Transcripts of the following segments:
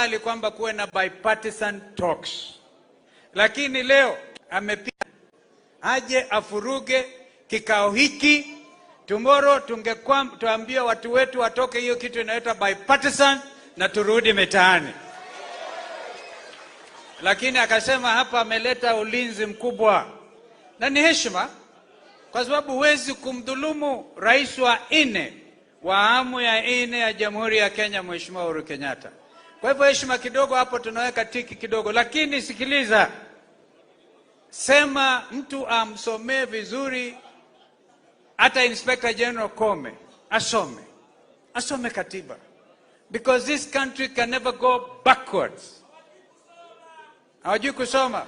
Akakubali kwamba kuwe na bipartisan talks, lakini leo amepiga aje avuruge kikao hiki. Tomorrow tungekuwa tuambia watu wetu watoke hiyo kitu inaitwa bipartisan na turudi mitaani, lakini akasema hapa ameleta ulinzi mkubwa, na ni heshima, kwa sababu huwezi kumdhulumu rais wa nne wa awamu ya nne ya Jamhuri ya Kenya, Mheshimiwa Uhuru Kenyatta. Kwa hivyo heshima kidogo hapo tunaweka tiki kidogo, lakini sikiliza, sema mtu amsomee vizuri, hata Inspector General Kome asome, asome katiba because this country can never go backwards. Hawajui kusoma,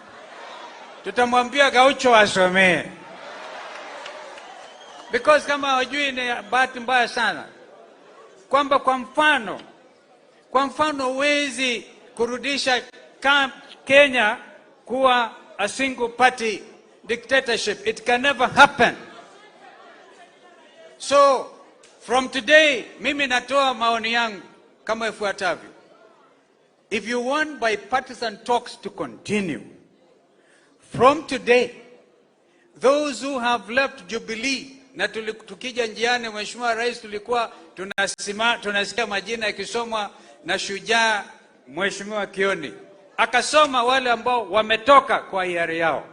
tutamwambia Gaucho asomee because kama hawajui ni bahati mbaya sana, kwamba kwa mfano huwezi kurudisha Kenya kuwa a single party dictatorship. It can never happen. So from today, mimi natoa maoni yangu kama ifuatavyo. If you want bipartisan talks to continue, from today, those who have left Jubilee na tukija njiani, Mheshimiwa Rais, tulikuwa tunasikia majina yakisomwa na shujaa Mheshimiwa Kioni, akasoma wale ambao wametoka kwa hiari yao.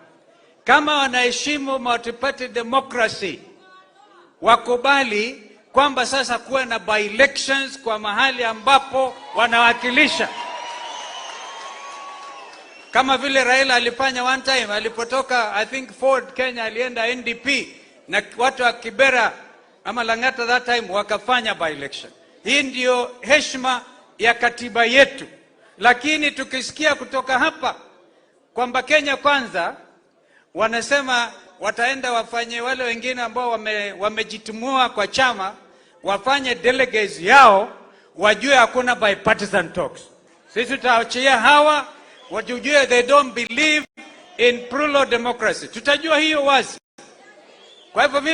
Kama wanaheshimu multi-party democracy, wakubali kwamba sasa kuwe na by elections kwa mahali ambapo wanawakilisha, kama vile Raila alifanya one time alipotoka, I think, Ford Kenya, alienda NDP na watu wa Kibera ama Lang'ata that time wakafanya by election. Hii ndiyo heshima ya katiba yetu, lakini tukisikia kutoka hapa kwamba Kenya Kwanza wanasema wataenda wafanye wale wengine ambao wamejitimua kwa chama wafanye delegates yao, wajue hakuna bipartisan talks. Sisi tutaachia hawa wajue they don't believe in plural democracy. Tutajua hiyo wazi. Kwa hivyo vile